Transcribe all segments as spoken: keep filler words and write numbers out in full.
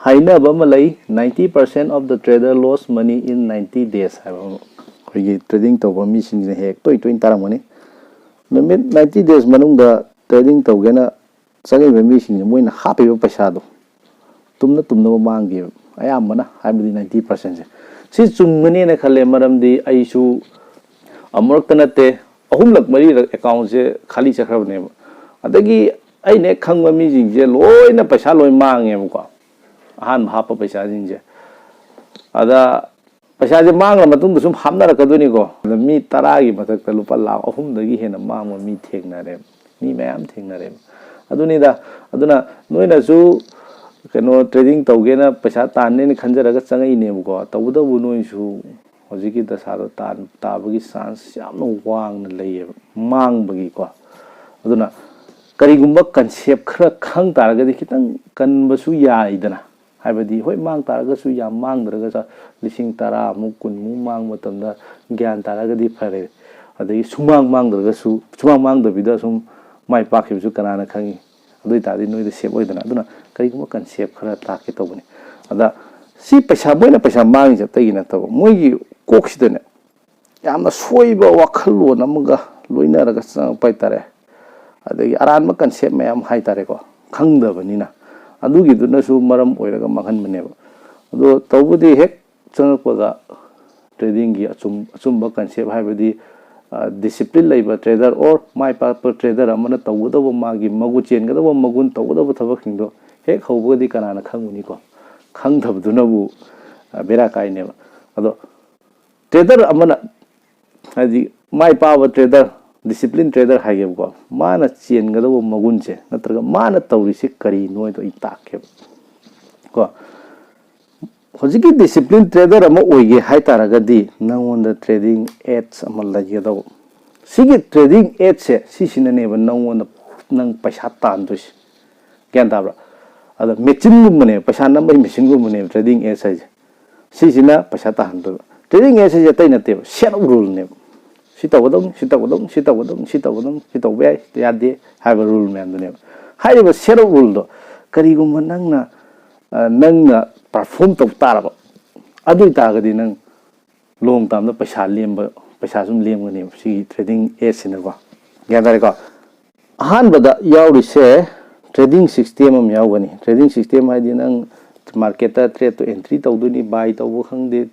ꯍꯥꯏꯅꯕ ꯑꯃ ꯂꯩ, ninety percent of the trader lost money in ninety days ꯍꯥꯏꯕ ꯑꯃ꯫ ꯑꯩꯈꯣꯏꯒꯤ ꯇ꯭ꯔꯦꯗꯤꯡ ꯇꯧꯕ ꯃꯤꯁꯤꯡꯁꯤꯅ ꯍꯦꯛ ꯇꯣꯏ ꯇꯣꯏꯅ ꯇꯥꯔꯝꯒꯅꯤ꯫ ꯅꯨꯃꯤꯠ ninety days ꯃꯅꯨꯡꯗ ꯇ꯭ꯔꯦꯗꯤꯡ ꯇꯧꯒꯦꯅ ꯆꯪꯉꯛꯏꯕ ꯃꯤꯁꯤꯡꯁꯦ ꯃꯣꯏꯅ ꯍꯥꯞꯄꯤꯕ ꯄꯩꯁꯥꯗꯣ ꯇꯨꯝꯅ ꯇꯨꯝꯅꯕ ꯃꯥꯡꯈꯤꯕ ꯑꯌꯥꯝꯕꯅ, ꯍꯥꯏꯕꯗꯤ ninety percentꯁꯦ꯫ ꯁꯤ ꯆꯨꯝꯒꯅꯦꯅ ꯈꯜꯂꯦ, ꯃꯔꯝꯗꯤ ꯑꯩꯁꯨ ꯑꯃꯨꯔꯛꯇ ꯅꯠꯇꯦ, ꯑꯍꯨꯝꯂꯛ ꯃꯔꯤꯔꯛ ꯑꯦꯀꯥꯎꯟꯁꯦ ꯈꯥꯂꯤ ꯆꯠꯈ꯭ꯔꯕꯅꯦꯕ꯫ ꯑꯗꯒꯤ ꯑꯩꯅ ꯍꯦꯛ ꯈꯪꯕ ꯃꯤꯁꯤꯡꯁꯦ ꯂꯣꯏꯅ ꯄꯩꯁꯥ ꯂꯣꯏ ꯃꯥꯡꯉꯦꯕꯀꯣ, ꯑꯍꯥꯟꯕ ꯍꯥꯞꯄ ꯄꯩꯁꯥꯁꯤꯡꯁꯦ꯫ ꯑꯗ ꯄꯩꯁꯥꯁꯦ ꯃꯥꯡꯉ ꯃꯇꯨꯡꯗ ꯁꯨꯝ ꯍꯥꯞꯅꯔꯛꯀꯗꯣꯏꯅꯤꯀꯣ꯫ ꯑꯗ ꯃꯤ ꯇꯔꯥꯒꯤ ꯃꯊꯛꯇ ꯂꯨꯄꯥ ꯂꯥꯈ ꯑꯍꯨꯝꯗꯒꯤ ꯍꯦꯟꯅ ꯃꯥꯡꯕ ꯃꯤ ꯊꯦꯡꯅꯔꯦ, ꯃꯤ ꯃꯌꯥꯝ ꯊꯦꯡꯅꯔꯦꯕ꯫ ꯑꯗꯨꯅꯤꯗ, ꯑꯗꯨꯅ ꯅꯣꯏꯅꯁꯨ ꯀꯩꯅꯣ ꯇ꯭ꯔꯦꯗꯤꯡ ꯇꯧꯒꯦꯅ ꯄꯩꯁꯥ ꯇꯥꯟꯅꯦꯅ ꯈꯟꯖꯔꯒ ꯆꯪꯉꯛꯏꯅꯦꯕꯀꯣ꯫ ꯇꯧꯕꯇꯕꯨ ꯅꯣꯏꯁꯨ ꯍꯧꯖꯤꯛꯀꯤ ꯗꯁꯥꯗꯣ ꯇꯥꯟ-, ꯇꯥꯕꯒꯤ ꯆꯥꯟꯁ ꯌꯥꯝꯅ ꯋꯥꯡꯅ ꯂꯩꯌꯦꯕ, ꯃꯥꯡꯕꯒꯤꯀꯣ꯫ ꯑꯗꯨꯅ ꯀꯔꯤꯒꯨꯝꯕ ꯀꯟꯁꯦꯞ ꯈꯔ ꯈꯪ ꯇꯥꯔꯒꯗꯤ ꯈꯤꯇꯪ ꯀꯟꯕꯁꯨ ꯌꯥꯏꯗꯅ꯫ ꯍꯥꯏꯕꯗꯤ ꯍꯣꯏ, ꯃꯥꯡ ꯇꯥꯔꯒꯁꯨ ꯌꯥꯝ ꯃꯥꯡꯗ꯭ꯔꯒꯁꯨ ꯂꯤꯁꯤꯡ ꯇꯔꯥꯃꯨꯛ, ꯀꯨꯟꯃꯨꯛ ꯃꯥꯡꯕ ꯃꯇꯝꯗ ꯒ꯭ꯌꯥꯟ ꯇꯥꯔꯒꯗꯤ ꯐꯔꯦ꯫ ꯑꯗꯒꯤ ꯁꯨꯃꯥꯡ ꯃꯥꯡꯗ꯭ꯔꯒꯁꯨ, ꯁꯨꯃꯥꯡ ꯃꯥꯡꯗꯕꯤꯗ ꯁꯨꯝ ꯃꯥꯏ ꯄꯥꯛꯈꯤꯕꯁꯨ ꯀꯅꯥꯅ ꯈꯪꯉꯤ? ꯑꯗꯨ ꯑꯣꯏ ꯇꯥꯔꯗꯤ ꯅꯣꯏꯗ ꯁꯦꯞ ꯑꯣꯏꯗꯅ꯫ ꯑꯗꯨꯅ ꯀꯔꯤꯒꯨꯝꯕ ꯀꯟꯁꯦꯞ ꯈꯔ ꯇꯥꯛꯀꯦ ꯇꯧꯕꯅꯤ꯫ ꯑꯗ ꯁꯤ ꯄꯩꯁꯥ, ꯃꯣꯏꯅ ꯄꯩꯁꯥ ꯃꯥꯡꯉꯤꯁꯦ ꯑꯇꯩꯒꯤ ꯅꯠꯇꯕ, ꯃꯣꯏꯒꯤ ꯀꯣꯛꯁꯤꯗꯅꯦ ꯌꯥꯝꯅ ꯁꯣꯏꯕ ꯋꯥꯈꯜꯂꯣꯟ ꯑꯃꯒ ꯂꯣꯏꯅꯔꯒ ꯆꯪꯉꯛꯄ ꯍꯥꯏꯇꯥꯔꯦ꯫ ꯑꯗꯒꯤ ꯑꯔꯥꯟꯕ ꯀꯟꯁꯦꯞ ꯃꯌꯥꯝ ꯍꯥꯏꯇꯥꯔꯦꯀꯣ, ꯈꯪꯗꯕꯅꯤꯅ꯫ ꯑꯗꯨꯒꯤꯗꯨꯅꯁꯨ ꯃꯔꯝ ꯑꯣꯏꯔꯒ ꯃꯥꯡꯍꯟꯕꯅꯦꯕ꯫ ꯑꯗꯣ ꯇꯧꯕꯗꯤ ꯍꯦꯛ ꯆꯪꯉꯛꯄꯒ ꯇ꯭ꯔꯦꯗꯤꯡꯒꯤ ꯑꯆꯨꯝ-, ꯑꯆꯨꯝꯕ ꯀꯟꯁꯦꯞ, ꯍꯥꯏꯕꯗꯤ ꯗꯤꯁꯤꯄ꯭ꯂꯤꯟ ꯂꯩꯕ ꯇ꯭ꯔꯦꯗꯔ ꯑꯣꯔ ꯃꯥꯏ ꯄꯥꯛꯄ ꯇ꯭ꯔꯦꯗꯔ ꯑꯃꯅ ꯇꯧꯒꯗꯧꯕ, ꯃꯥꯒꯤ ꯃꯒꯨꯟ, ꯆꯦꯟꯒꯗꯧꯕ ꯃꯒꯨꯟ, ꯇꯧꯒꯗꯧꯕ ꯊꯕꯛꯁꯤꯡꯗꯣ ꯍꯦꯛ ꯍꯧꯕꯒꯗꯤ ꯀꯅꯥꯅ ꯈꯪꯉꯨꯅꯤꯀꯣ? ꯈꯪꯗꯕꯗꯨꯅꯕꯨ, ꯑ, ꯕꯦꯔꯥ ꯀꯥꯏꯅꯦꯕ꯫ ꯑꯗꯣ ꯇ꯭ꯔꯦꯗꯔ ꯑꯃꯅ, ꯍꯥꯏꯗꯤ ꯃꯥꯏ ꯄꯥꯛꯑꯕ ꯇ꯭ꯔꯦꯗꯔ, ꯗꯤꯁꯤꯄ꯭ꯂꯤꯟ ꯇ꯭ꯔꯦꯗꯔ ꯍꯥꯏꯒꯦꯕꯀꯣ, ꯃꯥꯅ ꯆꯦꯟꯒꯗꯧꯕ ꯃꯒꯨꯟꯁꯦ ꯅꯠꯇ꯭ꯔꯒ ꯃꯥꯅ ꯇꯧꯔꯤꯁꯤ ꯀꯔꯤꯅꯣ ꯍꯥꯏꯗꯣ ꯑꯩ ꯇꯥꯛꯀꯦꯕ ꯀꯣ꯫ ꯍꯧꯖꯤꯛꯀꯤ ꯗꯤꯁꯤꯄ꯭ꯂꯤꯟ ꯇ꯭ꯔꯦꯗꯔ ꯑꯃ ꯑꯣꯏꯒꯦ ꯍꯥꯏꯇꯥꯔꯒꯗꯤ ꯅꯪꯉꯣꯟꯗ ꯇ꯭ꯔꯦꯗꯤꯡ ꯑꯦꯖ ꯑꯃ ꯂꯩꯒꯗꯧꯕ꯫ ꯁꯤꯒꯤ ꯇ꯭ꯔꯦꯗꯤꯡ ꯑꯦꯖꯁꯦ ꯁꯤꯁꯤꯅꯅꯦꯕ ꯅꯪꯉꯣꯟꯗ, ꯅꯪ ꯄꯩꯁꯥ ꯇꯥꯟꯗꯣꯏꯁꯦ꯫ ꯒ꯭ꯌꯥꯟ ꯇꯥꯕ꯭ꯔꯥ? ꯑꯗ ꯃꯦꯆꯤꯟꯒꯨꯝꯕꯅꯦꯕ, ꯄꯩꯁꯥ ꯅꯝꯕꯒꯤ ꯃꯦꯆꯤꯟꯒꯨꯝꯕꯅꯦꯕ ꯇ꯭ꯔꯦꯗꯤꯡ ꯑꯦꯖ ꯍꯥꯏꯁꯦ꯫ ꯁꯤꯁꯤꯅ ꯄꯩꯁꯥ ꯇꯥꯍꯟꯗꯣꯏꯕ꯫ ꯇ꯭ꯔꯦꯗꯤꯡ ꯑꯦꯖ ꯍꯥꯏꯁꯦ ꯑꯇꯩ ꯅꯠꯇꯦꯕ, ꯁꯦꯠ ꯑꯣꯐ ꯔꯨꯜꯅꯦꯕ꯫ ꯁꯤ ꯇꯧꯒꯗꯧꯅꯤ, ꯁꯤ ꯇꯧꯒꯗꯧꯅꯤ, ꯁꯤ ꯇꯧꯒꯗꯧꯅꯤ, ꯁꯤ ꯇꯧꯒꯗꯧꯅꯤ, ꯁꯤ ꯇꯧꯕ ꯌꯥꯏ, ꯌꯥꯗꯦ ꯍꯥꯏꯕ ꯔꯨꯜ ꯃꯌꯥꯝꯗꯨꯅꯦꯕ꯫ ꯍꯥꯏꯔꯤꯕ ꯁꯦꯠ ꯑꯣꯐ ꯔꯨꯜꯗꯣ ꯀꯔꯤꯒꯨꯝꯕ ꯅꯪꯅ ꯅꯪꯅ ꯄꯔꯐꯣꯝ ꯇꯧ ꯇꯥꯔꯕ, ꯑꯗꯨ ꯑꯣꯏꯇꯥꯔꯒꯗꯤ ꯅꯪ ꯂꯣꯡ ꯇꯥꯝꯗ ꯄꯩꯁꯥ ꯂꯦꯝꯕ, ꯄꯩꯁꯥ ꯁꯨꯝ ꯂꯦꯝꯒꯅꯦꯕ ꯁꯤꯒꯤ ꯇ꯭ꯔꯦꯗꯤꯡ ꯑꯦꯖꯁꯤꯅꯀꯣ꯫ ꯒ꯭ꯌꯥꯟ ꯇꯥꯔꯦꯀꯣ? ꯑꯍꯥꯟꯕꯗ ꯌꯥꯎꯔꯤꯁꯦ ꯇ꯭ꯔꯦꯗꯤꯡ ꯁꯤꯁꯇꯦꯝ ꯑꯃ ꯌꯥꯎꯒꯅꯤ꯫ ꯇ꯭ꯔꯦꯗꯤꯡ ꯁꯤꯁꯇꯦꯝ ꯍꯥꯏꯗꯤ ꯅꯪ ꯃꯥꯔꯀꯦꯠꯇ ꯇ꯭ꯔꯦꯠꯇꯣ ꯑꯦꯟꯇ꯭ꯔꯤ ꯇꯧꯗꯣꯏꯅꯤ, ꯕꯥꯏ ꯇꯧꯕ ꯈꯪꯗꯦ,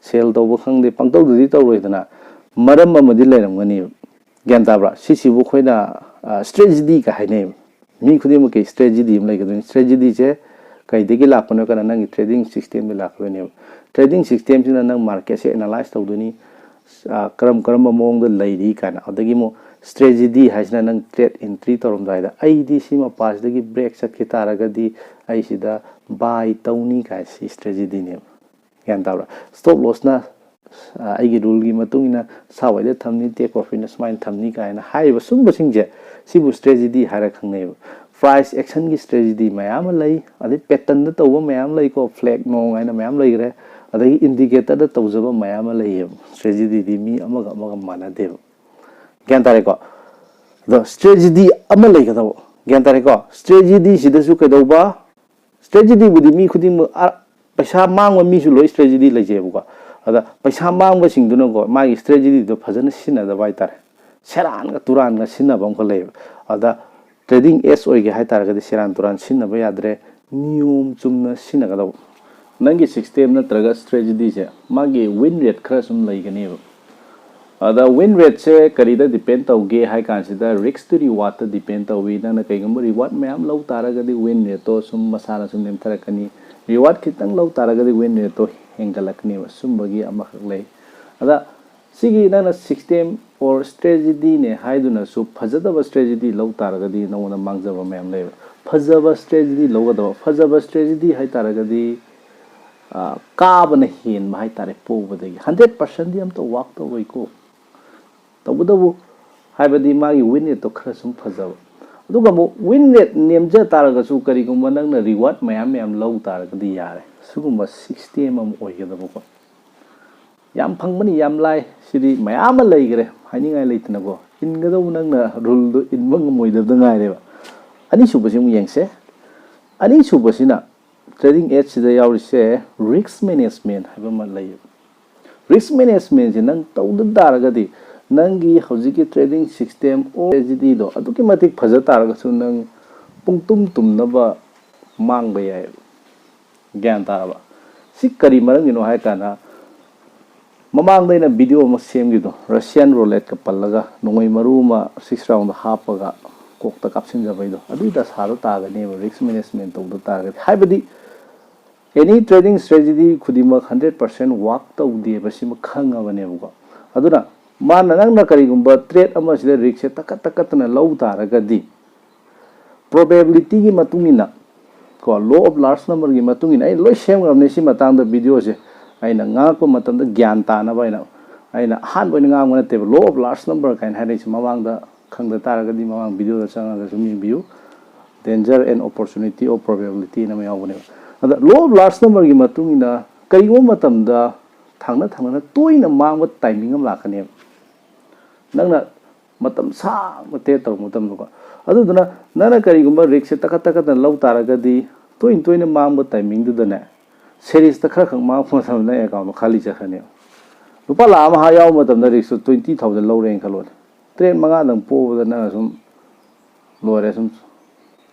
ꯁꯦꯜ ꯇꯧꯕ ꯈꯪꯗꯦ, ꯄꯪꯇꯧꯗꯨꯗꯤ ꯇꯧꯔꯣꯏꯗꯅ꯫ ꯃꯔꯝ ꯑꯃꯗꯤ ꯂꯩꯔꯝꯒꯅꯦꯕ꯫ ꯒ꯭ꯌꯥꯟ ꯇꯥꯕ꯭ꯔꯥ? ꯁꯤꯁꯤꯕꯨ ꯑꯩꯈꯣꯏꯅ ꯁ꯭ꯇ꯭ꯔꯦꯇꯦꯖꯤ ꯀ ꯍꯥꯏꯅꯩꯕ꯫ ꯃꯤ ꯈꯨꯗꯤꯡꯃꯛꯀꯤ ꯁ꯭ꯇ꯭ꯔꯦꯇꯦꯖꯤ ꯑꯃ ꯂꯩꯒꯗꯣꯏꯅꯤ꯫ ꯁ꯭ꯇ꯭ꯔꯦꯇꯦꯖꯤꯁꯦ ꯀꯩꯗꯒꯤ ꯂꯥꯛꯄꯅꯣ? ꯀꯅꯥ? ꯅꯪꯒꯤ ꯇ꯭ꯔꯦꯗꯤꯡ ꯁꯤꯁꯇꯦꯝꯗꯒꯤ ꯂꯥꯛꯀꯗꯣꯏꯅꯦꯕ꯫ ꯇ꯭ꯔꯦꯗꯤꯡ ꯁꯤꯁꯇꯦꯝꯁꯤꯅ ꯅꯪ ꯃꯥꯔꯀꯦꯠꯁꯦ ꯑꯦꯅꯥꯂꯥꯏꯁ ꯇꯧꯗꯣꯏꯅꯤ, ꯀꯔꯝ ꯀꯔꯝꯕ ꯃꯑꯣꯡꯗ ꯂꯩꯔꯤ ꯀꯥꯏꯅ꯫ ꯑꯗꯒꯤ ꯑꯃꯨꯛ ꯁ꯭ꯇ꯭ꯔꯦꯇꯦꯖꯤ ꯍꯥꯏꯁꯤꯅ ꯅꯪ ꯇ꯭ꯔꯦꯠ ꯑꯦꯟꯇ꯭ꯔꯤ ꯇꯧꯔꯝꯗꯥꯏꯗ, ꯑꯩꯗꯤ ꯁꯤ ꯃꯄꯥꯁꯤꯗꯒꯤ ꯕ꯭ꯔꯦꯛ ꯆꯠꯈꯤ ꯇꯥꯔꯒꯗꯤ ꯑꯩ ꯁꯤꯗ ꯕꯥꯏ ꯇꯧꯅꯤ ꯀꯥꯏ, ꯁꯤ ꯁ꯭ꯇ꯭ꯔꯦꯇꯦꯖꯤꯅꯦꯕ꯫ ꯒ꯭ꯌꯥꯟ ꯇꯥꯕ꯭ꯔꯥ? ꯁ꯭ꯇꯣꯞ ꯂꯣꯁꯅ ꯑꯩꯒꯤ ꯔꯨꯜꯒꯤ ꯃꯇꯨꯡ ꯏꯟꯅ ꯁꯥꯋꯥꯏꯗ ꯊꯝꯅꯤ, ꯇꯦꯛ ꯄ꯭ꯔꯣꯐꯤꯠꯅ ꯁꯨꯃꯥꯏꯅ ꯊꯝꯅꯤ ꯀꯥꯏꯅ ꯍꯥꯏꯔꯤꯕ ꯁꯨꯝꯕꯁꯤꯡꯁꯦ, ꯁꯤꯕꯨ ꯁ꯭ꯇ꯭ꯔꯦꯇꯦꯖꯤ ꯍꯥꯏꯔ ꯈꯪꯅꯩꯕ꯫ ꯄ꯭ꯔꯥꯏꯁ ꯑꯦꯛꯁꯟꯒꯤ ꯁ꯭ꯇ꯭ꯔꯦꯇꯦꯖꯤ ꯃꯌꯥꯝ ꯑꯃ ꯂꯩ, ꯑꯗꯩ ꯄꯦꯇꯔꯟꯗ ꯇꯧꯕ ꯃꯌꯥꯝ ꯂꯩꯀꯣ, ꯐ꯭ꯂꯦꯛ ꯅꯣꯡ ꯍꯥꯏꯅ ꯃꯌꯥꯝ ꯂꯩꯈ꯭ꯔꯦ, ꯑꯗꯒꯤ ꯏꯟꯗꯤꯀꯦꯇꯔꯗ ꯇꯧꯖꯕ ꯃꯌꯥꯝ ꯑꯃ ꯂꯩꯌꯦꯕ꯫ ꯁ꯭ꯇ꯭ꯔꯦꯇꯦꯖꯤꯗꯤ ꯃꯤ ꯑꯃꯒ ꯑꯃꯒ ꯃꯥꯟꯅꯗꯦꯕ꯫ ꯒ꯭ꯌꯥꯟ ꯇꯥꯔꯦꯀꯣ? ꯑꯗꯣ ꯁ꯭ꯇ꯭ꯔꯦꯇꯦꯖꯤ ꯑꯃ ꯂꯩꯒꯗꯕ꯫ ꯒ꯭ꯌꯥꯟ ꯇꯥꯔꯦꯀꯣ? ꯁ꯭ꯇ꯭ꯔꯦꯇꯦꯖꯤꯁꯤꯗꯁꯨ ꯀꯩꯗꯧꯕ? ꯁ꯭ꯇ꯭ꯔꯦꯇꯦꯖꯤꯕꯨꯗꯤ ꯃꯤ ꯈꯨꯗꯤꯡꯃꯛ, ꯑ, ꯄꯩꯁꯥ ꯃꯥꯡꯕ ꯃꯤꯁꯨ ꯂꯣꯏ ꯁ꯭ꯇ꯭ꯔꯦꯇꯦꯖꯤ ꯂꯩꯖꯩꯕꯀꯣ꯫ ꯑꯗ ꯄꯩꯁꯥ ꯃꯥꯡꯕꯁꯤꯡꯗꯨꯅꯀꯣ, ꯃꯥꯒꯤ ꯁ꯭ꯇ꯭ꯔꯦꯇꯦꯖꯤꯗꯣ ꯐꯖꯅ ꯁꯤꯖꯤꯟꯅꯗꯕ ꯍꯥꯏꯇꯥꯔꯦ꯫ ꯁꯦꯔꯥꯟꯒ ꯇꯨꯔꯥꯟꯒ ꯁꯤꯖꯤꯟꯅꯕ ꯑꯃꯈꯛ ꯂꯩꯌꯦꯕ꯫ ꯑꯗ ꯇ꯭ꯔꯦꯗꯤꯡ ꯑꯦꯖ ꯑꯣꯏꯒꯦ ꯍꯥꯏꯇꯥꯔꯒꯗꯤ ꯁꯦꯔꯥꯟ ꯇꯨꯔꯥꯟ ꯁꯤꯖꯤꯟꯅꯕ ꯌꯥꯗ꯭ꯔꯦ꯫ ꯅꯤꯌꯣꯝ ꯆꯨꯝꯅ ꯁꯤꯖꯤꯟꯅꯒꯗꯧꯕ꯫ ꯅꯪꯒꯤ ꯁꯤꯁꯇꯦꯝ ꯅꯠꯇ꯭ꯔꯒ ꯁ꯭ꯇ꯭ꯔꯦꯇꯦꯖꯤꯁꯦ ꯃꯥꯒꯤ ꯋꯤꯟ ꯔꯦꯠ ꯈꯔ ꯁꯨꯝ ꯂꯩꯒꯅꯦꯕ꯫ ꯑꯗ ꯋꯤꯟ ꯔꯦꯠꯁꯦ ꯀꯔꯤꯗ ꯗꯤꯄꯦꯟ ꯇꯧꯒꯦ ꯍꯥꯏ ꯀꯥꯟꯁꯤꯗ, ꯔꯤꯛꯁ ꯇꯨ ꯔꯤꯋꯥꯔꯗꯇ ꯗꯤꯄꯦꯟ ꯇꯧꯏ꯫ ꯅꯪꯅ ꯀꯩꯒꯨꯝꯕ ꯔꯤꯋꯥꯔꯗ ꯃꯌꯥꯝ ꯂꯧ ꯇꯥꯔꯒꯗꯤ ꯋꯤꯟ ꯔꯦꯠꯇꯣ ꯁꯨꯝ ꯃꯁꯥꯅ ꯁꯨꯝ ꯅꯦꯝꯊꯔꯛꯀꯅꯤ꯫ ꯔꯤꯋꯥꯔꯗ ꯈꯤꯇꯪ ꯂꯧ ꯇꯥꯔꯒꯗꯤ ꯋꯤꯟ ꯔꯦꯠꯇꯣ ꯍꯦꯟꯒꯠꯂꯛꯀꯅꯦꯕ꯫ ꯁꯨꯝꯕꯒꯤ ꯑꯃꯈꯛ ꯂꯩ꯫ ꯑꯗ ꯁꯤꯒꯤ ꯅꯪꯅ ꯁꯤꯁꯇꯦꯝ ꯑꯣꯔ ꯁ꯭ꯇ꯭ꯔꯦꯇꯦꯖꯤꯅꯦ ꯍꯥꯏꯗꯨꯅꯁꯨ ꯐꯖꯗꯕ ꯁ꯭ꯇ꯭ꯔꯦꯇꯦꯖꯤ ꯂꯧ ꯇꯥꯔꯒꯗꯤ ꯅꯉꯣꯟꯗ ꯃꯥꯡꯖꯕ ꯃꯌꯥꯝ ꯂꯩꯌꯦꯕ꯫ ꯐꯖꯕ ꯁ꯭ꯇ꯭ꯔꯦꯇꯦꯖꯤ ꯂꯧꯒꯗꯕ꯫ ꯐꯖꯕ ꯁ꯭ꯇ꯭ꯔꯦꯇꯦꯖꯤ ꯍꯥꯏ ꯇꯥꯔꯒꯗꯤ, ꯑ, ꯀꯥꯕꯅ ꯍꯦꯟꯕ ꯍꯥꯏ ꯇꯥꯔꯦ ꯄꯣꯕꯗꯒꯤ꯫ ꯍꯟꯗ꯭ꯔꯦꯠ ꯄꯥꯔꯁꯦꯟꯗꯤ ꯑꯝꯇ ꯋꯥꯛ ꯇꯧꯔꯣꯏꯀꯣ꯫ ꯇꯧꯕꯇꯕꯨ ꯍꯥꯏꯕꯗꯤ ꯃꯥꯒꯤ ꯋꯤꯟ ꯔꯦꯠꯇꯣ ꯈꯔ ꯁꯨꯝ ꯐꯖꯕ꯫ ꯑꯗꯨꯒ ꯑꯃꯨꯛ ꯋꯤꯟ ꯔꯦꯠ ꯅꯦꯝꯖ ꯇꯥꯔꯒꯁꯨ ꯀꯔꯤꯒꯨꯝꯕ ꯅꯪꯅ ꯔꯤꯋꯥꯔꯗ ꯃꯌꯥꯝ ꯃꯌꯥꯝ ꯂꯧ ꯇꯥꯔꯒꯗꯤ ꯌꯥꯔꯦ꯫ ꯁꯤꯒꯨꯝꯕ ꯁꯤꯁꯇꯦꯝ ꯑꯃ ꯑꯣꯏꯒꯗꯕꯀꯣ꯫ ꯌꯥꯝ ꯐꯪꯕꯅꯤ, ꯌꯥꯝ ꯂꯥꯏ꯫ ꯁꯤꯗꯤ ꯃꯌꯥꯝ ꯑꯃ ꯂꯩꯈ꯭ꯔꯦ, ꯍꯥꯏꯅꯤꯡꯉꯥꯏ ꯂꯩꯇꯅꯀꯣ꯫ ꯏꯟꯒꯗꯧꯕ ꯅꯪꯅ ꯔꯨꯜꯗꯣ ꯏꯟꯕ ꯉꯝꯃꯣꯏꯗꯕꯗ ꯉꯥꯏꯔꯦꯕ꯫ ꯑꯅꯤꯁꯨꯕꯁꯤ ꯑꯃꯨꯛ ꯌꯦꯡꯁꯦ꯫ ꯑꯅꯤꯁꯨꯕꯁꯤꯅ Trading Edge ꯁꯤꯗ ꯌꯥꯎꯔꯤꯁꯦ risk management ꯍꯥꯏꯕ ꯑꯃ ꯂꯩꯌꯦꯕ꯫ Risk management ꯁꯦ ꯅꯪ ꯇꯧꯗ ꯇꯥꯔꯒꯗꯤ ꯅꯪꯒꯤ ꯍꯧꯖꯤꯛꯀꯤ trading system or strategy ꯗꯣ ꯑꯗꯨꯛꯀꯤ ꯃꯇꯤꯛ ꯐꯖ ꯇꯥꯔꯒꯁꯨ ꯅꯪ ꯄꯨꯡꯇꯨꯝ ꯇꯨꯝꯅꯕ ꯃꯥꯡꯕ ꯌꯥꯏꯌꯦꯕ꯫ ꯒ꯭ꯌꯥꯟ ꯇꯥꯔꯕ? ꯁꯤ ꯀꯔꯤ ꯃꯔꯝꯒꯤꯅꯣ ꯍꯥꯏ ꯀꯥꯟꯗ, ꯃꯃꯥꯡꯗ ꯑꯩꯅ video ꯑꯃ ꯁꯦꯝꯈꯤꯕꯗꯣ, Russian roulette ꯀ ꯄꯜꯂꯒ ꯅꯣꯡꯃꯩ ꯃꯔꯨ ꯑꯃ six round ꯗ ꯍꯥꯞꯄꯒ ꯀꯣꯛꯇ ꯀꯥꯞꯁꯤꯟꯖꯕꯩꯗꯣ, ꯑꯗꯨꯒꯤ ꯗꯁꯥꯗꯣ ꯇꯥꯒꯅꯦꯕ risk management ꯇꯧꯗ ꯇꯥꯔꯒꯗꯤ꯫ ꯍꯥꯏꯕꯗꯤ any trading strategy ꯈꯨꯗꯤꯡꯃꯛ hundred percent work ꯇꯧꯗꯦꯕ, ꯁꯤꯃ ꯈꯪꯉꯕꯅꯦꯕꯀꯣ꯫ ꯑꯗꯨꯅ ꯃꯥꯅ, ꯅꯪꯅ ꯀꯔꯤꯒꯨꯝꯕ trade ꯑꯃꯁꯤꯗ risk ꯁꯦ ꯇꯛꯈꯠ ꯇꯛꯈꯠꯇꯅ ꯂꯧ ꯇꯥꯔꯒꯗꯤ, probability ꯒꯤ ꯃꯇꯨꯡ ꯏꯟꯅ, ꯀꯣ, law of large number ꯒꯤ ꯃꯇꯨꯡ ꯏꯟꯅ ꯑꯩ ꯂꯣꯏ ꯁꯦꯝꯈ꯭ꯔꯕꯅꯤ ꯁꯤ ꯃꯇꯥꯡꯗ video ꯁꯦ꯫ ꯑꯩꯅ ꯉꯥꯡꯉꯛꯄ ꯃꯇꯝꯗ ꯒ꯭ꯌꯥꯟ ꯇꯥꯅꯕ ꯍꯥꯏꯅ ꯑꯩꯅ ꯑꯍꯥꯟꯕ ꯑꯣꯏꯅ ꯉꯥꯡꯕ ꯅꯠꯇꯦꯕ꯫ Law of large number ꯀꯥꯏꯅ ꯍꯥꯏꯔꯛꯏꯁꯦ ꯃꯃꯥꯡꯗ ꯈꯪꯗ ꯇꯥꯔꯒꯗꯤ ꯃꯃꯥꯡ video ꯗ ꯆꯪꯉꯒ ꯁꯨꯝ ꯌꯦꯡꯕꯤꯌꯨ꯫ Danger and opportunity of probability ꯍꯥꯏꯅ ꯑꯃ ꯌꯥꯎꯕꯅꯦꯕ꯫ ꯑꯗ law of large number ꯒꯤ ꯃꯇꯨꯡ ꯏꯟꯅ ꯀꯔꯤꯒꯨꯝꯕ ꯃꯇꯝꯗ ꯊꯪꯅ ꯊꯪꯅꯅ ꯇꯣꯏꯅ ꯃꯥꯡꯕ timing ꯑꯃ ꯂꯥꯛꯀꯅꯦꯕ꯫ ꯅꯪꯅ ꯃꯇꯝ ꯁꯥꯡꯅ trade ꯇꯧꯕ ꯃꯇꯝꯗꯀꯣ꯫ ꯑꯗꯨꯗꯨꯅ ꯅꯪꯅ ꯀꯔꯤꯒꯨꯝꯕ risk ꯁꯦ ꯇꯛꯈꯠ ꯇꯛꯈꯠꯇꯅ ꯂꯧ ꯇꯥꯔꯒꯗꯤ, ꯇꯣꯏꯅ ꯇꯣꯏꯅ ꯃꯥꯡꯕ timing ꯗꯨꯗꯅꯦ, series ꯇ ꯈꯔ ꯈꯛ ꯃꯥꯡꯉꯛꯄ ꯃꯇꯝꯗ ꯅꯪ account ꯗꯣ ꯈꯥꯂꯤ ꯆꯠꯈ꯭ꯔꯅꯦꯕ꯫ ꯂꯨꯄꯥ ꯂꯥꯈ ꯑꯃ ꯍꯥ ꯌꯥꯎꯕ ꯃꯇꯝꯗ risk ꯇꯣ twenty thousand ꯂꯧꯔꯦꯅ ꯈꯜꯂꯣꯅꯦ꯫ Trade ꯃꯉꯥꯗꯪ ꯄꯣꯕꯗ ꯅꯪ ꯁꯨꯝ ꯂꯣꯏꯔꯦ꯫ ꯁꯨꯝ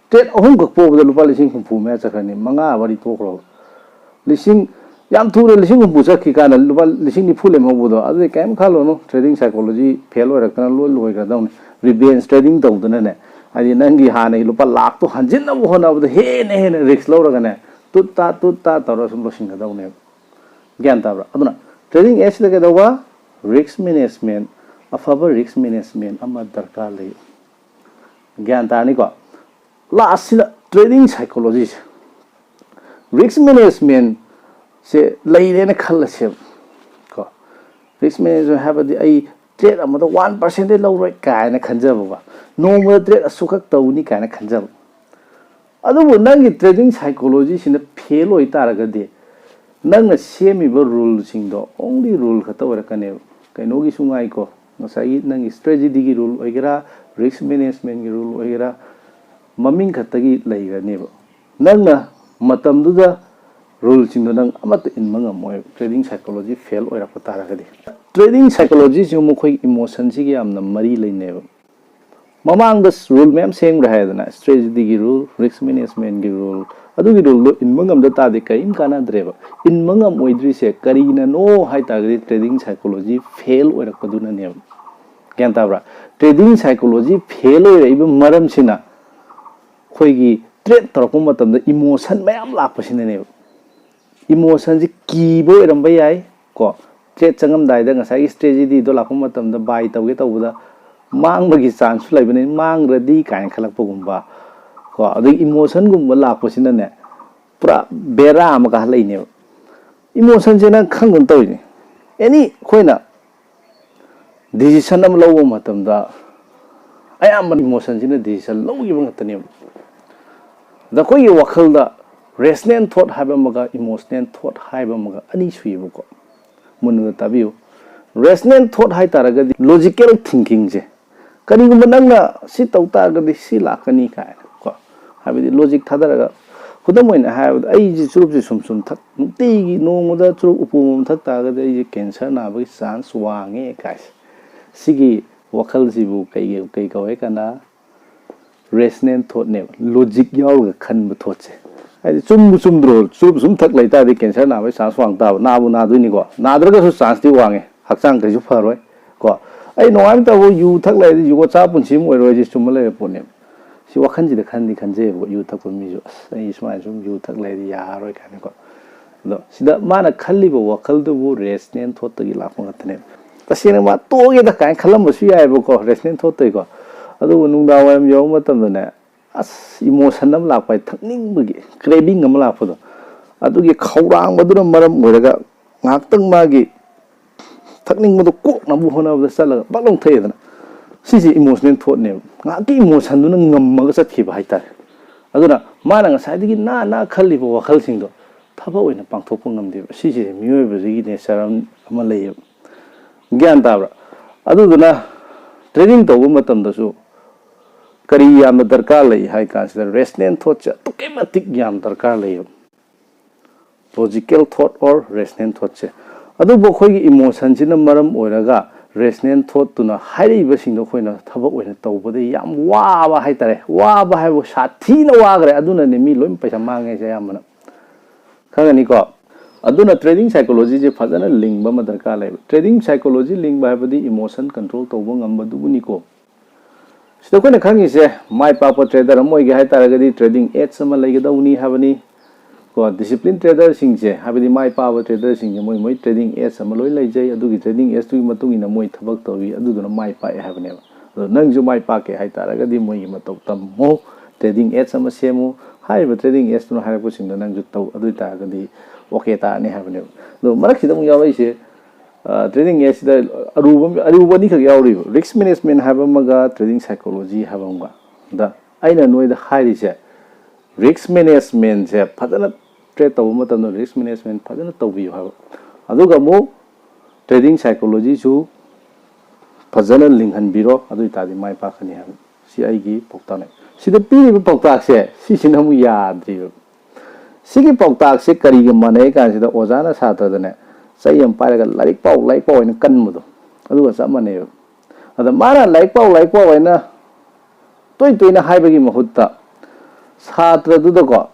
trade ꯑꯍꯨꯝꯈꯛ ꯄꯣꯕꯗ ꯂꯨꯄꯥ ꯂꯤꯁꯤꯡ ꯍꯨꯝꯐꯨ ꯃꯌꯥ ꯆꯠꯈ꯭ꯔꯅꯤ꯫ ꯃꯉꯥ ꯃꯔꯤ ꯇꯣꯛꯈ꯭ꯔꯣꯕ꯫ ꯂꯤꯁꯤꯡ, ꯌꯥꯝ ꯊꯨꯅ ꯂꯤꯁꯤꯡ ꯍꯨꯝꯐꯨ ꯆꯠꯈꯤ ꯀꯥꯟꯗ ꯂꯨꯄꯥ ꯂꯤꯁꯤꯡ ꯅꯤꯐꯨ ꯂꯦꯝꯍꯧꯕꯗꯣ, ꯑꯗꯨꯗꯤ ꯀꯩꯝ ꯈꯜꯂꯨꯅꯨ꯫ Trading psychology fail ꯑꯣꯏꯔꯛꯇꯅ ꯂꯣꯏ ꯂꯣꯏꯈ꯭ꯔꯗꯧꯅꯤ꯫ Revenge trading ꯇꯧꯗꯅꯅꯦ, ꯍꯥꯏꯗꯤ ꯅꯪꯒꯤ ꯍꯥꯟꯅꯒꯤ ꯂꯨꯄꯥ ꯂꯥꯛꯇꯣ ꯍꯟꯖꯤꯟꯅꯕ ꯍꯣꯠꯅꯕꯗ ꯍꯦꯟꯅ ꯍꯦꯟꯅ risk ꯂꯧꯔꯒꯅꯦ, ꯇꯨꯠ ꯇꯥ ꯇꯨꯠ ꯇꯥ ꯇꯧꯔꯒ ꯁꯨꯝ ꯂꯣꯏꯁꯤꯟꯒꯗꯧꯅꯦꯕ꯫ ꯒ꯭ꯌꯥꯟ ꯇꯥꯕ꯭ꯔꯥ? ꯑꯗꯨꯅ trading edge ꯁꯤꯗ ꯀꯩꯗꯧꯕ? Risk management, ꯑꯐꯕ risk management ꯑꯃ ꯗꯔꯀꯥꯔ ꯂꯩ꯫ ꯒ꯭ꯌꯥꯟ ꯇꯥꯔꯅꯤꯀꯣ? Last ꯁꯤꯅ trading psychology ꯁꯦ꯫ Risk management ꯁꯦ ꯂꯩꯔꯦꯅ ꯈꯜꯂꯁꯦꯕ ꯀꯣ꯫ Risk management ꯍꯥꯏꯕꯗꯤ ꯑꯩ trade ꯑꯃꯗ one percent ꯗꯩ ꯂꯧꯔꯣꯏ ꯀꯥꯏꯅ ꯈꯟꯖꯕꯀꯣ꯫ ꯅꯣꯡꯃꯗ trade ꯑꯁꯨꯛꯈꯛ ꯇꯧꯅꯤ ꯀꯥꯏꯅ ꯈꯟꯖꯕ꯫ ꯑꯗꯨꯕꯨ ꯅꯪꯒꯤ trading psychology ꯁꯤꯅ fail ꯑꯣꯏ ꯇꯥꯔꯒꯗꯤ, ꯅꯪꯅ ꯁꯦꯝꯃꯤꯕ rule ꯁꯤꯡꯗꯣ only rule ꯈꯛꯇ ꯑꯣꯏꯔꯛꯀꯅꯦꯕ꯫ ꯀꯩꯅꯣꯒꯤꯁꯨ ꯉꯥꯏꯀꯣ, ꯉꯁꯥꯏꯒꯤ ꯅꯪꯒꯤ strategy ꯒꯤ rule ꯑꯣꯏꯒꯦꯔꯥ, risk management ꯒꯤ rule ꯑꯣꯏꯒꯦꯔꯥ, ꯃꯃꯤꯡ ꯈꯛꯇꯒꯤ ꯂꯩꯈ꯭ꯔꯅꯦꯕ꯫ ꯅꯪꯅ ꯃꯇꯝꯗꯨꯗ ꯔꯨꯜꯁꯤꯡꯗꯣ ꯅꯪ ꯑꯃꯠꯇ ꯏꯟꯕ ꯉꯝꯃꯣꯏ, ꯇ꯭ꯔꯦꯗꯤꯡ ꯁꯥꯏꯀꯣꯂꯣꯖꯤ ꯐꯦꯜ ꯑꯣꯏꯔꯛꯄ ꯇꯥꯔꯒꯗꯤ꯫ ꯇ꯭ꯔꯦꯗꯤꯡ ꯁꯥꯏꯀꯣꯂꯣꯖꯤꯁꯤꯕꯨ ꯃꯈꯣꯏꯒꯤ ꯏꯃꯣꯁꯟꯁꯤꯒ ꯌꯥꯝꯅ ꯃꯔꯤ ꯂꯩꯅꯩꯕ꯫ ꯃꯃꯥꯡꯗ ꯔꯨꯜ ꯃꯌꯥꯝ ꯁꯦꯝꯈ꯭ꯔꯦ ꯍꯥꯏꯗꯅ, ꯁ꯭ꯇ꯭ꯔꯦꯇꯦꯖꯤꯒꯤ ꯔꯨꯜ, ꯔꯤꯁ꯭ꯛ ꯃꯦꯅꯦꯖꯃꯦꯟꯒꯤ ꯔꯨꯜ, ꯑꯗꯨꯒꯤ ꯔꯨꯜꯗꯣ ꯏꯟꯕ ꯉꯝꯗ ꯇꯥꯔꯗꯤ ꯀꯔꯤꯝ ꯀꯥꯟꯅꯗ꯭ꯔꯦꯕ꯫ ꯏꯟꯕ ꯉꯝꯃꯣꯏꯗ꯭ꯔꯤꯁꯦ ꯀꯔꯤꯅꯅꯣ ꯍꯥꯏ ꯇꯥꯔꯒꯗꯤ, ꯇ꯭ꯔꯦꯗꯤꯡ ꯁꯥꯏꯀꯣꯂꯣꯖꯤ ꯐꯦꯜ ꯑꯣꯏꯔꯛꯄꯗꯨꯅꯅꯦꯕ꯫ ꯒ꯭ꯌꯥꯟ ꯇꯥꯕ꯭ꯔꯥ? ꯇ꯭ꯔꯦꯗꯤꯡ ꯁꯥꯏꯀꯣꯂꯣꯖꯤ ꯐꯦꯜ ꯑꯣꯏꯔꯛꯏꯕ ꯃꯔꯝꯁꯤꯅ ꯑꯩꯈꯣꯏꯒꯤ ꯇ꯭ꯔꯦꯗ ꯇꯧꯔꯛꯄ ꯃꯇꯝꯗ ꯏꯃꯣꯁꯟ ꯃꯌꯥꯝ ꯂꯥꯛꯄꯁꯤꯅꯅꯦꯕ꯫ ꯏꯃꯣꯁꯟꯁꯤ ꯀꯤꯕ ꯑꯣꯏꯔꯝꯕ ꯌꯥꯏ ꯀꯣ꯫ ꯇ꯭ꯔꯦꯗ ꯆꯪꯉꯝꯗꯥꯏꯗ ꯉꯁꯥꯏꯒꯤ ꯁ꯭ꯇ꯭ꯔꯦꯇꯦꯖꯤꯗꯣ ꯂꯥꯛꯄ ꯃꯇꯝꯗ ꯕꯥꯏ ꯇꯧꯒꯦ ꯇꯧꯕꯗ ꯃꯥꯡꯕꯒꯤ ꯆꯥꯟꯁꯁꯨ ꯂꯩꯕꯅꯤ, ꯃꯥꯡꯈ꯭ꯔꯗꯤ ꯀꯥꯏꯅ ꯈꯜꯂꯛꯄꯒꯨꯝꯕ ꯀꯣ꯫ ꯑꯗꯒꯤ ꯏꯃꯣꯁꯟꯒꯨꯝꯕ ꯂꯥꯛꯄꯁꯤꯅꯅꯦ, ꯄꯨꯔꯥ ꯕꯦꯔꯥ ꯑꯃ ꯀꯥꯍꯜꯂꯛꯏꯅꯦꯕ꯫ ꯏꯃꯣꯁꯟꯁꯦ ꯅꯪ ꯈꯪꯗꯅ ꯇꯧꯔꯤꯅꯦ꯫ ꯑꯦꯅꯤ ꯑꯩꯈꯣꯏꯅ ꯗꯤꯁꯤꯖꯟ ꯑꯃ ꯂꯧꯕ ꯃꯇꯝꯗ ꯑꯌꯥꯝꯕ ꯏꯃꯣꯁꯟꯁꯤꯅ ꯗꯤꯁꯤꯖꯟ ꯂꯧꯈꯤꯕ ꯉꯥꯛꯇꯅꯦꯕ꯫ ꯑꯗ ꯑꯩꯈꯣꯏꯒꯤ ꯋꯥꯈꯜꯗ ꯔꯦꯁꯅꯦꯜ ꯊꯣꯠ ꯍꯥꯏꯕ ꯑꯃꯒ ꯏꯃꯣꯁꯅꯦꯜ ꯊꯣꯠ ꯍꯥꯏꯕ ꯑꯃꯒ ꯑꯅꯤ ꯁꯨꯏꯌꯦꯕꯀꯣ꯫ ꯃꯨꯟꯅ ꯇꯥꯕꯤꯌꯨ꯫ ꯔꯦꯁꯅꯦꯜ ꯊꯣꯠ ꯍꯥꯏ ꯇꯥꯔꯒꯗꯤ ꯂꯣꯖꯤꯀꯦꯜ ꯊꯤꯡꯀꯤꯡꯁꯦ, ꯀꯔꯤꯒꯨꯝꯕ ꯅꯪꯅ ꯁꯤ ꯇꯧ ꯇꯥꯔꯒꯗꯤ ꯁꯤ ꯂꯥꯛꯀꯅꯤ ꯀꯥꯏꯅ ꯀꯣ, ꯍꯥꯏꯕꯗꯤ ꯂꯣꯖꯤꯛ ꯊꯥꯗꯔꯒ, ꯈꯨꯗꯝ ꯑꯣꯏꯅ ꯍꯥꯏꯔꯕꯗ, ꯑꯩꯁꯦ ꯆꯨꯔꯨꯞꯁꯦ ꯁꯨꯝ ꯁꯨꯝ ꯊꯛ, ꯅꯨꯡꯇꯤꯒꯤ ꯅꯣꯡꯃꯗ ꯆꯨꯔꯨꯞ ꯎꯄꯨ ꯑꯃ ꯊꯛ ꯇꯥꯔꯒꯗꯤ ꯑꯩꯁꯦ ꯀꯦꯟꯁꯔ ꯅꯥꯕꯒꯤ ꯆꯥꯟꯁ ꯋꯥꯡꯉꯦ ꯀꯥꯏꯁꯦ꯫ ꯁꯤꯒꯤ ꯋꯥꯈꯜꯁꯤꯕꯨ ꯀꯩ, ꯀꯩ ꯀꯧꯋꯦ ꯀꯥꯟꯗ, ꯔꯦꯁꯅꯦꯜ ꯊꯣꯠꯅꯦꯕ, ꯂꯣꯖꯤꯛ ꯌꯥꯎꯔꯒ ꯈꯟꯕ ꯊꯣꯠꯁꯦ꯫ ꯍꯥꯏꯗꯤ ꯆꯨꯝꯕꯨ ꯆꯨꯝꯗ꯭ꯔꯣ? ꯆꯨꯔꯨꯞ ꯁꯨꯝ ꯊꯛ ꯂꯩꯇꯥꯔꯗꯤ ꯀꯦꯟꯁꯔ ꯅꯥꯕꯒꯤ ꯆꯥꯟꯁ ꯋꯥꯡ ꯇꯥꯕ, ꯅꯥꯕꯨ ꯅꯥꯗꯣꯏꯅꯤꯀꯣ, ꯅꯥꯗ꯭ꯔꯒꯁꯨ ꯆꯥꯟꯁꯇꯤ ꯋꯥꯡꯉꯦ, ꯍꯛꯆꯥꯡ ꯀꯩꯁꯨ ꯐꯔꯣꯏ ꯀꯣ꯫ ꯑꯩ ꯅꯣꯡꯉꯥꯟꯕ ꯇꯥꯕꯨ ꯌꯨ ꯊꯛ ꯂꯩꯔꯗꯤ ꯌꯨ ꯆꯥ ꯄꯨꯟꯁꯤ ꯑꯃ ꯑꯣꯏꯔꯣꯏ, ꯁꯤ ꯆꯨꯝꯕ ꯂꯩꯕ ꯄꯣꯠꯅꯦꯕ꯫ ꯁꯤ ꯋꯥꯈꯜꯁꯤꯗ ꯈꯟꯗꯤ ꯈꯟꯖꯩꯌꯦꯕꯀꯣ, ꯌꯨ ꯊꯛꯄ ꯃꯤꯁꯨ, "ꯑꯁ, ꯑꯩ ꯁꯨꯃꯥꯏꯅ ꯁꯨꯝ ꯌꯨ ꯊꯛ ꯂꯩꯔꯗꯤ ꯌꯥꯔꯔꯣꯏ" ꯀꯥꯏꯅꯀꯣ꯫ ꯑꯗꯣ ꯁꯤꯗ ꯃꯥꯅ ꯈꯜꯂꯤꯕ ꯋꯥꯈꯜꯗꯨꯕꯨ ꯔꯦꯁꯅꯦꯜ ꯊꯣꯠꯇꯒꯤ ꯂꯥꯛꯄ ꯉꯥꯛꯇꯅꯦꯕ꯫ ꯇꯁꯦꯡꯅ ꯃꯥ ꯇꯣꯛꯑꯒꯦꯗ ꯀꯥꯏꯅ ꯈꯜꯂꯝꯕꯁꯨ ꯌꯥꯏꯑꯕꯀꯣ, ꯔꯦꯁꯅꯦꯜ ꯊꯣꯠꯇꯒꯤꯀꯣ꯫ ꯑꯗꯨꯕꯨ ꯅꯨꯡꯗꯥꯡ ꯋꯥꯏꯔꯝ ꯌꯧꯔꯕ ꯃꯇꯝꯗꯅꯦ, ꯑꯁ, ꯏꯃꯣꯁꯟ ꯑꯃ ꯂꯥꯛꯄ ꯍꯥꯏ, ꯊꯛꯅꯤꯡꯕꯒꯤ ꯀ꯭ꯔꯦꯚꯤꯡ ꯑꯃ ꯂꯥꯛꯄꯗꯣ, ꯑꯗꯨꯒꯤ ꯈꯧꯔꯥꯡꯕꯗꯨꯅ ꯃꯔꯝ ꯑꯣꯏꯔꯒ ꯉꯥꯏꯍꯥꯛꯇꯪ ꯃꯥꯒꯤ ꯊꯛꯅꯤꯡꯕꯗꯣ ꯀꯣꯛꯅꯕ ꯍꯣꯠꯅꯕꯗ ꯆꯠꯂꯒ ꯄꯛ ꯂꯥꯎ ꯊꯛꯑꯦꯗꯅ꯫ ꯁꯤꯁꯦ ꯏꯃꯣꯁꯅꯦꯜ ꯊꯣꯠꯅꯦꯕ꯫ ꯉꯥꯏꯍꯥꯛꯀꯤ ꯏꯃꯣꯁꯟꯗꯨꯅ ꯉꯝꯃꯒ ꯆꯠꯈꯤꯕ ꯍꯥꯏꯇꯥꯔꯦ꯫ ꯑꯗꯨꯅ ꯃꯥꯅ ꯉꯁꯥꯏꯗꯒꯤ ꯅꯥ ꯅꯥ ꯈꯜꯂꯤꯕ ꯋꯥꯈꯜꯁꯤꯡꯗꯣ ꯊꯕꯛ ꯑꯣꯏꯅ ꯄꯥꯡꯊꯣꯛꯄ ꯉꯝꯗꯦꯕ꯫ ꯁꯤꯁꯦ ꯃꯤꯑꯣꯏꯕꯁꯤꯒꯤ ꯅꯦꯆꯔ ꯑꯃ ꯂꯩꯌꯦꯕ꯫ ꯒ꯭ꯌꯥꯟ ꯇꯥꯕ꯭ꯔꯥ? ꯑꯗꯨꯗꯨꯅ ꯇ꯭ꯔꯦꯅꯤꯡ ꯇꯧꯕ ꯃꯇꯝꯗꯁꯨ ꯀꯔꯤ ꯌꯥꯝꯅ ꯗꯔꯀꯥꯔ ꯂꯩ ꯍꯥꯏ ꯀꯥꯟꯁꯤꯗ, ꯔꯦꯁꯅꯦꯜ ꯊꯣꯠꯁꯦ ꯑꯗꯨꯛꯀꯤ ꯃꯇꯤꯛ ꯌꯥꯝ ꯗꯔꯀꯥꯔ ꯂꯩꯌꯦꯕ꯫ ꯂꯣꯖꯤꯀꯦꯜ ꯊꯣꯠ ꯑꯣꯔ ꯔꯦꯁꯅꯦꯜ ꯊꯣꯠꯁꯦ꯫ ꯑꯗꯨꯕꯨ ꯑꯩꯈꯣꯏꯒꯤ ꯏꯃꯣꯁꯟꯁꯤꯅ ꯃꯔꯝ ꯑꯣꯏꯔꯒ ꯔꯦꯁꯅꯦꯜ ꯊꯣꯠꯇꯨꯅ ꯍꯥꯏꯔꯛꯏꯕꯁꯤꯡꯗꯣ ꯑꯩꯈꯣꯏꯅ ꯊꯕꯛ ꯑꯣꯏꯅ ꯇꯧꯕꯗ ꯌꯥꯝ ꯋꯥꯕ ꯍꯥꯏꯇꯥꯔꯦ꯫ ꯋꯥꯕ ꯍꯥꯏꯕꯨ ꯁꯥꯊꯤꯅ ꯋꯥꯈ꯭ꯔꯦ꯫ ꯑꯗꯨꯅꯅꯦ ꯃꯤ ꯂꯣꯏ ꯄꯩꯁꯥ ꯃꯥꯡꯉꯦꯁꯦ ꯑꯌꯥꯝꯕꯅ꯫ ꯈꯪꯉꯅꯤꯀꯣ? ꯑꯗꯨꯅ ꯇ꯭ꯔꯦꯗꯤꯡ ꯁꯥꯏꯀꯣꯂꯣꯖꯤꯁꯦ ꯐꯖꯅ ꯂꯤꯡꯕ ꯑꯃ ꯗꯔꯀꯥꯔ ꯂꯩꯕ꯫ ꯇ꯭ꯔꯦꯗꯤꯡ ꯁꯥꯏꯀꯣꯂꯣꯖꯤ ꯂꯤꯡꯕ ꯍꯥꯏꯕꯗꯤ ꯏꯃꯣꯁꯟ ꯀꯟꯇ꯭ꯔꯣꯜ ꯇꯧꯕ ꯉꯝꯕꯗꯨꯕꯨꯅꯤꯀꯣ꯫ ꯁꯤꯗ ꯑꯩꯈꯣꯏꯅ ꯈꯪꯉꯤꯁꯦ, ꯃꯥꯏ ꯄꯥꯛꯄ ꯇ꯭ꯔꯦꯗꯔ ꯑꯃ ꯑꯣꯏꯒꯦ ꯍꯥꯏꯇꯥꯔꯒꯗꯤ ꯇ꯭ꯔꯦꯗꯤꯡ ꯑꯦꯖ ꯑꯃ ꯂꯩꯒꯗꯧꯅꯤ ꯍꯥꯏꯕꯅꯤ꯫ ꯀꯣ, ꯗꯤꯁꯤꯄ꯭ꯂꯤꯟ ꯇ꯭ꯔꯦꯗꯔꯁꯤꯡꯁꯦ, ꯍꯥꯏꯕꯗꯤ ꯃꯥꯏ ꯄꯥꯛꯄ ꯇ꯭ꯔꯦꯗꯔꯁꯤꯡꯁꯦ, ꯃꯣꯏ ꯃꯣꯏ ꯇ꯭ꯔꯦꯗꯤꯡ ꯑꯦꯖ ꯑꯃ ꯂꯣꯏ ꯂꯩꯖꯩ꯫ ꯑꯗꯨꯒꯤ ꯇ꯭ꯔꯦꯗꯤꯡ ꯑꯦꯖꯇꯨꯒꯤ ꯃꯇꯨꯡ ꯏꯟꯅ ꯃꯣꯏ ꯊꯕꯛ ꯇꯧꯏ, ꯑꯗꯨꯗꯨꯅ ꯃꯥꯏ ꯄꯥꯛꯑꯦ ꯍꯥꯏꯕꯅꯦꯕ꯫ ꯑꯗꯣ ꯅꯪꯁꯨ ꯃꯥꯏ ꯄꯥꯛꯀꯦ ꯍꯥꯏꯇꯥꯔꯒꯗꯤ ꯃꯣꯏꯒꯤ ꯃꯇꯧ ꯇꯝꯃꯨ, ꯇ꯭ꯔꯦꯗꯤꯡ ꯑꯦꯖ ꯑꯃ ꯁꯦꯝꯃꯨ, ꯍꯥꯏꯔꯤꯕ ꯇ꯭ꯔꯦꯗꯤꯡ ꯑꯦꯖꯇꯨꯅ ꯍꯥꯏꯔꯛꯄꯁꯤꯡꯗꯣ ꯅꯪꯁꯨ ꯇꯧ꯫ ꯑꯗꯨ ꯑꯣꯏꯇꯥꯔꯒꯗꯤ ꯑꯣꯀꯦ ꯇꯥꯔꯅꯤ ꯍꯥꯏꯕꯅꯦꯕ꯫ ꯑꯗꯣ ꯃꯔꯛꯁꯤꯗ ꯑꯃꯨꯛ ꯌꯥꯎꯔꯛꯏꯁꯦ, ꯇ꯭ꯔꯦꯗꯤꯡ ꯑꯦꯖꯁꯤꯗ ꯑꯔꯨꯕ, ꯑꯔꯨꯕ ꯑꯅꯤꯈꯛ ꯌꯥꯎꯔꯤꯕ, ꯔꯤꯁꯛ ꯃꯦꯅꯦꯖꯃꯦꯟ ꯍꯥꯏꯕ ꯑꯃꯒ ꯇ꯭ꯔꯦꯗꯤꯡ ꯁꯥꯏꯀꯣꯂꯣꯖꯤ ꯍꯥꯏꯕ ꯑꯃꯒ꯫ ꯑꯗ ꯑꯩꯅ ꯅꯣꯏꯗ ꯍꯥꯏꯔꯤꯁꯦ, ꯔꯤꯁꯛ ꯃꯦꯅꯦꯖꯃꯦꯟꯁꯦ ꯐꯖꯅ, ꯇ꯭ꯔꯦꯗ ꯇꯧꯕ ꯃꯇꯝꯗ ꯔꯤꯁꯛ ꯃꯦꯅꯦꯖꯃꯦꯟ ꯐꯖꯅ ꯇꯧꯕꯤꯌꯨ ꯍꯥꯏꯕ꯫ ꯑꯗꯨꯒ ꯑꯃꯨꯛ ꯇ꯭ꯔꯦꯗꯤꯡ ꯁꯥꯏꯀꯣꯂꯣꯖꯤꯁꯨ ꯐꯖꯅ ꯂꯤꯡꯍꯟꯕꯤꯔꯣ, ꯑꯗꯨ ꯑꯣꯏꯇꯥꯔꯗꯤ ꯃꯥꯏ ꯄꯥꯛꯀꯅꯤ ꯍꯥꯏꯕ꯫ ꯁꯤ ꯑꯩꯒꯤ ꯄꯥꯎꯇꯥꯛꯅꯦ꯫ ꯁꯤꯗ ꯄꯤꯔꯤꯕ ꯄꯥꯎꯇꯥꯛꯁꯦ ꯁꯤꯁꯤꯅ ꯑꯃꯨꯛ ꯌꯥꯗ꯭ꯔꯤꯕ꯫ ꯁꯤꯒꯤ ꯄꯥꯎꯇꯥꯛꯁꯦ ꯀꯔꯤꯒ ꯃꯥꯟꯅꯩ ꯀꯥꯟꯁꯤꯗ, ꯑꯣꯖꯥꯅ ꯁꯥꯇ꯭ꯔꯗꯅꯦ ꯆꯩ ꯑꯃ ꯄꯥꯏꯔꯒ "ꯂꯥꯏꯔꯤꯛ ꯄꯥꯎ, ꯂꯥꯏꯔꯤꯛ ꯄꯥꯎ" ꯍꯥꯏꯅ ꯀꯟꯕꯗꯣ, ꯑꯗꯨꯒ ꯆꯞ ꯃꯥꯟꯅꯩꯕ꯫ ꯑꯗ ꯃꯥꯅ "ꯂꯥꯏꯔꯤꯛ ꯄꯥꯎ, ꯂꯥꯏꯔꯤꯛ ꯄꯥꯎ" ꯍꯥꯏꯅ ꯇꯣꯏ ꯇꯣꯏꯅ ꯍꯥꯏꯕꯒꯤ ꯃꯍꯨꯠꯇ, ꯁꯥꯇ꯭ꯔꯗꯨꯗꯀꯣ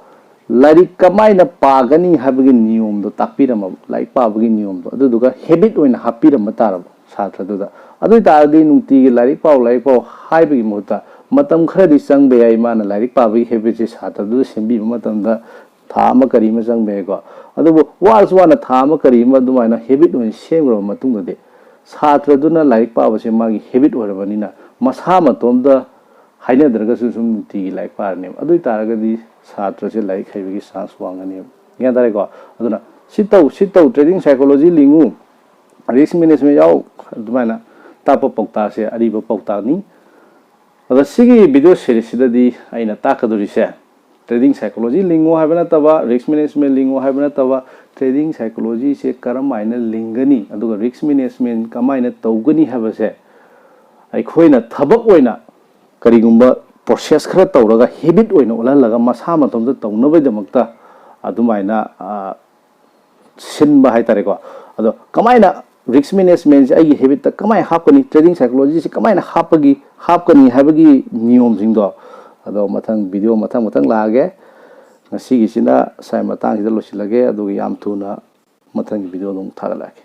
ꯂꯥꯏꯔꯤꯛ ꯀꯃꯥꯏꯅ ꯄꯥꯒꯅꯤ ꯍꯥꯏꯕꯒꯤ ꯅꯤꯌꯣꯝꯗꯣ ꯇꯥꯛꯄꯤꯔꯝꯃꯕ, ꯂꯥꯏꯔꯤꯛ ꯄꯥꯕꯒꯤ ꯅꯤꯌꯣꯝꯗꯣ, ꯑꯗꯨꯗꯨꯒ ꯍꯦꯕꯤꯠ ꯑꯣꯏꯅ ꯍꯥꯞꯄꯤꯔꯝꯕ ꯇꯥꯔꯕ ꯁꯥꯇ꯭ꯔꯗꯨꯗ꯫ ꯑꯗꯨ ꯑꯣꯏꯇꯥꯔꯗꯤ ꯅꯨꯡꯇꯤꯒꯤ "ꯂꯥꯏꯔꯤꯛ ꯄꯥꯎ, ꯂꯥꯏꯔꯤꯛ ꯄꯥꯎ" ꯍꯥꯏꯕꯒꯤ ꯃꯍꯨꯠꯇ, ꯃꯇꯝ ꯈꯔꯗꯤ ꯆꯪꯕ ꯌꯥꯏ ꯃꯥꯅ ꯂꯥꯏꯔꯤꯛ ꯄꯥꯕꯒꯤ ꯍꯦꯕꯤꯠꯁꯦ ꯁꯥꯇ꯭ꯔꯗꯨꯗ ꯁꯦꯝꯕꯤꯕ ꯃꯇꯝꯗ, ꯊꯥ ꯑꯃ ꯀꯔꯤ ꯑꯃ ꯆꯪꯕ ꯌꯥꯏꯀꯣ꯫ ꯑꯗꯨꯕꯨ ꯋꯥꯔꯁꯨ ꯋꯥꯅ ꯊꯥ ꯑꯃ ꯀꯔꯤ ꯑꯃ ꯑꯗꯨꯃꯥꯏꯅ ꯍꯦꯕꯤꯠ ꯑꯣꯏꯅ ꯁꯦꯝꯈ꯭ꯔꯕ ꯃꯇꯨꯡꯗꯗꯤ, ꯁꯥꯇ꯭ꯔꯗꯨꯅ ꯂꯥꯏꯔꯤꯛ ꯄꯥꯕꯁꯦ ꯃꯥꯒꯤ ꯍꯦꯕꯤꯠ ꯑꯣꯏꯔꯕꯅꯤꯅ, ꯃꯁꯥ ꯃꯇꯣꯝꯇ ꯍꯥꯏꯅꯗ꯭ꯔꯒꯁꯨ ꯁꯨꯝ ꯅꯨꯡꯇꯤꯒꯤ ꯂꯥꯏꯔꯤꯛ ꯄꯥꯔꯅꯦꯕ꯫ ꯑꯗꯨ ꯑꯣꯏꯇꯥꯔꯒꯗꯤ ꯁꯥꯇ꯭ꯔꯁꯦ ꯂꯥꯏꯔꯤꯛ ꯍꯩꯕꯒꯤ ꯆꯥꯟꯁ ꯋꯥꯡꯒꯅꯦꯕ꯫ ꯒ꯭ꯌꯥꯟ ꯇꯥꯔꯦꯀꯣ? ꯑꯗꯨꯅ ꯁꯤ ꯇꯧ, ꯁꯤ ꯇꯧ, ꯇ꯭ꯔꯦꯗꯤꯡ ꯁꯥꯏꯀꯣꯂꯣꯖꯤ ꯂꯤꯡꯉꯨ, ꯔꯤꯁꯛ ꯃꯦꯅꯦꯖꯃꯦꯟ ꯌꯥꯎ, ꯑꯗꯨꯃꯥꯏꯅ ꯇꯥꯛꯄ ꯄꯥꯎꯇꯥꯛꯁꯦ ꯑꯔꯤꯕ ꯄꯥꯎꯇꯥꯛꯅꯤ꯫ ꯑꯗ ꯁꯤꯒꯤ ꯚꯤꯗꯤꯑꯣ ꯁꯦꯔꯤꯁꯁꯤꯗꯗꯤ ꯑꯩꯅ ꯇꯥꯛꯀꯗꯧꯔꯤꯁꯦ, ꯇ꯭ꯔꯦꯗꯤꯡ ꯁꯥꯏꯀꯣꯂꯣꯖꯤ ꯂꯤꯡꯉꯨ ꯍꯥꯏꯕ ꯅꯠꯇꯕ, ꯔꯤꯁꯛ ꯃꯦꯅꯦꯖꯃꯦꯟ ꯂꯤꯡꯉꯨ ꯍꯥꯏꯕ ꯅꯠꯇꯕ, ꯇ꯭ꯔꯦꯗꯤꯡ ꯁꯥꯏꯀꯣꯂꯣꯖꯤꯁꯦ ꯀꯔꯝꯍꯥꯏꯅ ꯂꯤꯡꯒꯅꯤ, ꯑꯗꯨꯒ ꯔꯤꯁꯛ ꯃꯦꯅꯦꯖꯃꯦꯟ ꯀꯃꯥꯏꯅ ꯇꯧꯒꯅꯤ ꯍꯥꯏꯕꯁꯦ ꯑꯩꯈꯣꯏꯅ ꯊꯕꯛ ꯑꯣꯏꯅ ꯀꯔꯤꯒꯨꯝꯕ ꯄ꯭ꯔꯣꯁꯦꯁ ꯈꯔ ꯇꯧꯔꯒ ꯍꯦꯕꯤꯠ ꯑꯣꯏꯅ ꯑꯣꯜꯍꯜꯂꯒ ꯃꯁꯥ ꯃꯇꯣꯝꯇ ꯇꯧꯅꯕꯒꯤꯗꯃꯛꯇ ꯑꯗꯨꯃꯥꯏꯅ ꯑ, ꯁꯤꯟꯕ ꯍꯥꯏꯇꯥꯔꯦꯀꯣ꯫ ꯑꯗꯣ ꯀꯃꯥꯏꯅ ꯔꯤꯛꯁ ꯃꯦꯅꯦꯖꯃꯦꯟꯁꯦ ꯑꯩꯒꯤ ꯍꯦꯕꯤꯠꯇ ꯀꯃꯥꯏꯅ ꯍꯥꯞꯀꯅꯤ, ꯇ꯭ꯔꯦꯗꯤꯡ ꯁꯥꯏꯀꯣꯂꯣꯖꯤꯁꯦ ꯀꯃꯥꯏꯅ ꯍꯥꯞꯄꯒꯤ ꯍꯥꯞꯀꯅꯤ ꯍꯥꯏꯕꯒꯤ ꯅꯤꯌꯣꯝꯁꯤꯡꯗꯣ ꯑꯗꯣ ꯃꯊꯪ ꯚꯤꯗꯤꯑꯣ ꯃꯊꯪ ꯃꯊꯪ ꯂꯥꯛꯑꯒꯦ꯫ ꯉꯁꯤꯒꯤꯁꯤꯅ ꯁ꯭ꯋꯥꯏ ꯃꯇꯥꯡꯁꯤꯗ ꯂꯣꯏꯁꯤꯜꯂꯒꯦ, ꯑꯗꯨꯒ ꯌꯥꯝ ꯊꯨꯅ ꯃꯊꯪꯒꯤ ꯚꯤꯗꯤꯑꯣꯗ ꯑꯃꯨꯛ ꯊꯥꯒꯠꯂꯛꯑꯒꯦ꯫